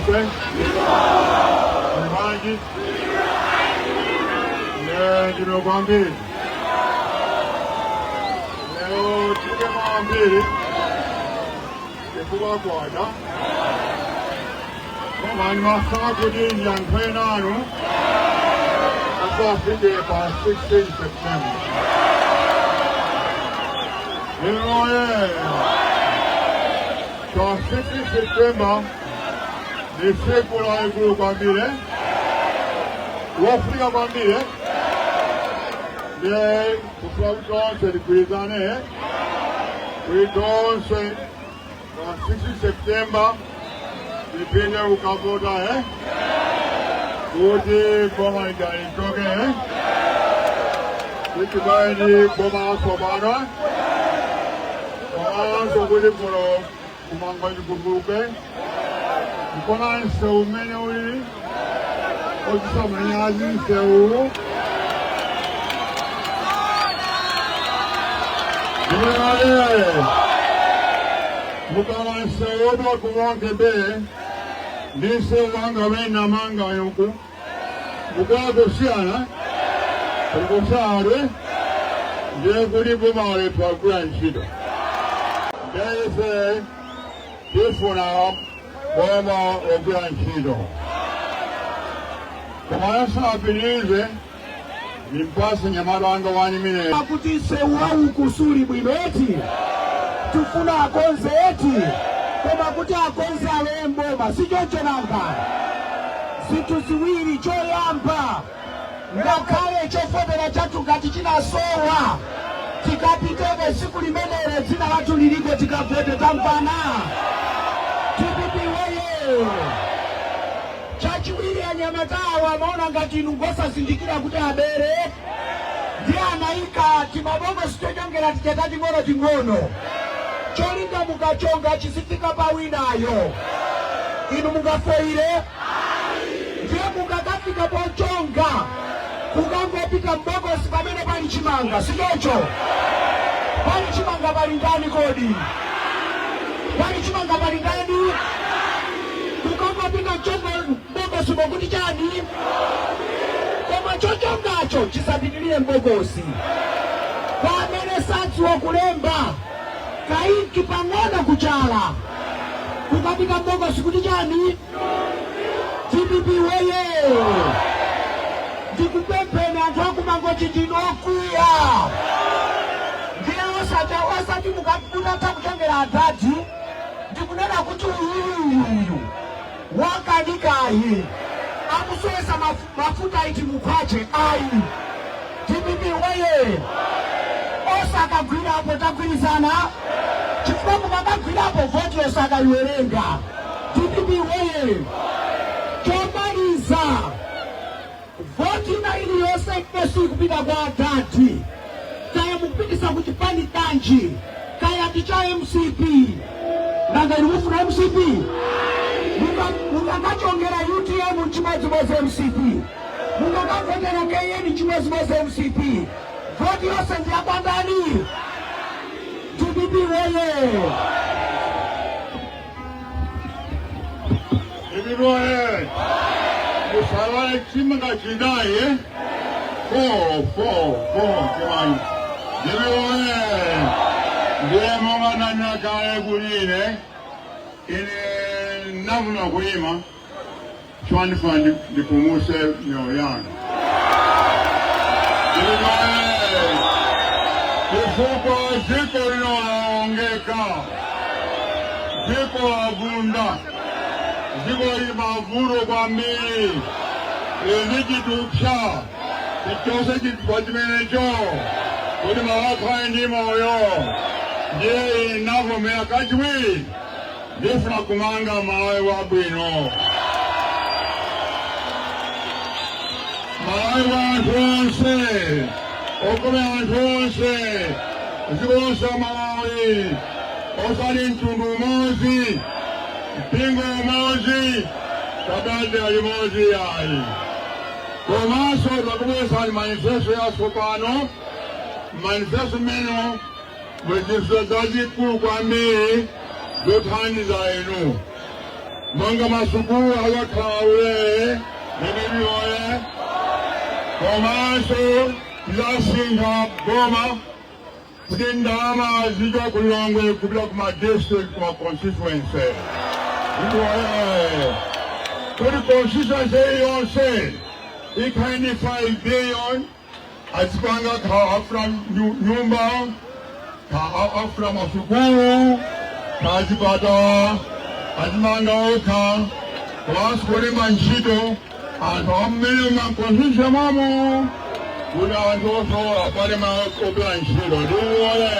Nonse muli bwanji? Ne ndino kwambiri lero tike kwambiri chifukwa kwada, koma ndimafuna kuti ndiyankhule nanu asafike pa 16 September. Lero pa 16 September ni siku la ikulu kwambiri, lofunika kwambiri. Ndiye kufuna kuti tonse tigwirizane kuti tonse pa 16 September tipite kukavota kuti boma lija lichoke, kuti tibale ndi boma latsopano, komanso kuti kuno ku Mangochi kutukuke. Nkona msewu umene uli ochititsa manyazi, msewu ndimene mukaona msewu woti ku Monkey Bay ndi msewu wanga umene namanga uku, mukuona kusiyana kusiyana. Ndiye kuti boma lethu agwira ntchito. Ndiye ife tifuna boma logwira ntchito. Koma asanapitirize, nimpase mnyamata wanga wani mine. Kuti msewu wauku suli bwino eti, tifuna akonze eti, koma kuti akonze alowe mboma, si choncho nanga? Zinthu ziwiri. Choyamba, ngakhale chofotera chathu ngati chinasowa, tikapitebe siku limenelo, dzina lathu liliko, tikavote. Tamvana? DPP woye! Chachiwiri, anyamatawa amaona ngati inu ngosazindikira kuti abere, ndi anayika timabokosi tochongera tija tating'ono ting'ono, cholinga mukachonga chizifika pa winayo. Inu mungafoire? Ndiye mukakafika pochonga, kukangopita mbokosi pamene pali chimanga, sichoncho? Pali chimanga pali ndani kodi? Pali chimanga pali ndani? Kukangopita mchongo mbokosi mokuti chani? Koma chochongacho chisapitilire mbokosi. Kwa amene sadziwa kulemba, kainki pang'ono kuchala, kukapita mbokosi kuti chani? DPP woye! Ndikupempheni anthu akuMangochi, ndinokwiya. Ndiye osati mutatha kuchongera adadi, ndikunena kuti uyuyuyu wakanikayi akusowesa mafuta iti mukhwache ayi. DPP woye! Osakagwirapo, tagwirizana? Chifukwa mukakagwirapo, voti yosakayiwerenga. DPP woye! Chomaliza, voti ina iliyonse imene sikupita kwa adadi, kaya mukupitisa ku chipani kanji, kaya ndi cha MCP, nanga inu mufuna MCP? Mukakachongera UTM, chimodzimodzi MCP. Mukakavotera KN, chimodzimodzi MCP. Voti yonse ndiyakwandani. DPP woye! DPP woye! Musaiwale chimanga chinayi, 4 4 4 chimanga. DPP woye! Ndiye monga ndanena kale kuti ine nafuna kuima chwandifa ndipumuse mioyo yanu. DPP woye! Chifukwa dziko lino laongeka, dziko lavunda, dziko lili mavuto kwambiri, lili chithupsa. Tichose chithupsa chimenecho kuti mawakhale ndi moyo. Ndiye ine navomera kachiwiri, ndifuna kumanga Malawi wabwino, Malawi wa anthu onse, okomera anthu onse, dziko lonse la Malawi, osati mtundu umodzi, mpingo umodzi kapena dera limodzi ayi. Komanso takubweretsani manifesto yatsopano. Manifesto imene muli zinthu zazikulu kwambiri zothandiza inu. Monga masukulu akakhala aulere. DPP oye! Komanso tizasintha boma kuti ndalama zichoke ku Lilongwe kupita kuma district, kuma constituency. Kuti oye! Kuti constituency iliyonse ikhale ndi 5 billion, azipanga ka afuna nyumba, ka afuna masukulu, kazipatala, azimanga okha, komanso kulemba ntchito anthu amene ma constituency mamo, kuti anthu osowa apale opera ntchito. Ndiwole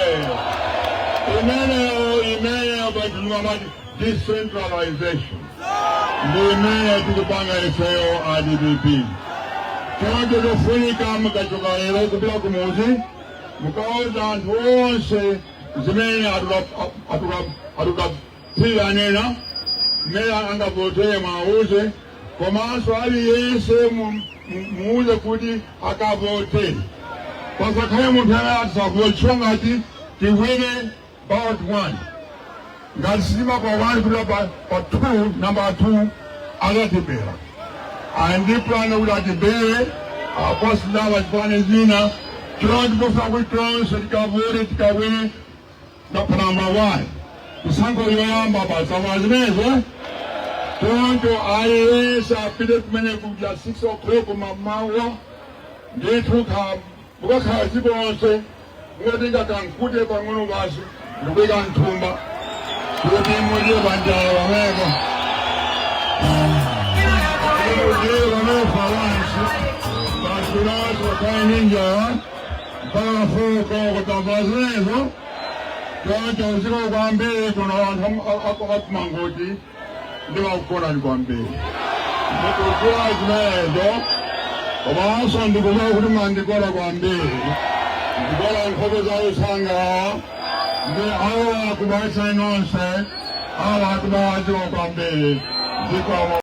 imeneyo, imeneyo pachizungu amati decentralization, ndi imene tikupanga ifeyo a DPP. Choncho chofunika, mukachoka lero kupita kumuzi, mukauza anthu onse zimene atukapira anena, mmene angavotere mwauze, komanso aliyense muuze kuti akavote, pasakhale munthu amene atisavote. Ngati tiwine ballot one, ngati sitima pa one kupita pa two, number two, akatibera. Andi plan kuti atibere aposinawa chipani zina. Choncho tikufuna kuti tonse tikavote, tikawine na pa number one, kusankho yoyamba pasama zimenezo. Choncho aliyense apite kumene kuja 6 o'clock mamawa ndithu. Mukakhala dziko lonse, mungatenga kankute pang'ono basi ndikuyika mthumba kuti mudye panjala pameko, mudye pameko pansi basi, wakhale ndi njala mpaka 4 o'clock. Tamva zimenezo? Choncho ziko kwambiri kuno, anthu akuMangochi, ndimakukonani kwambiri, ndikudziwa zimenezo, komanso ndikudziwa kuti mandikola kwambiri, ndikola nkhope za usanga ndi awa akubaisa nonse, awa akubawadziwa kwambiri zikomo.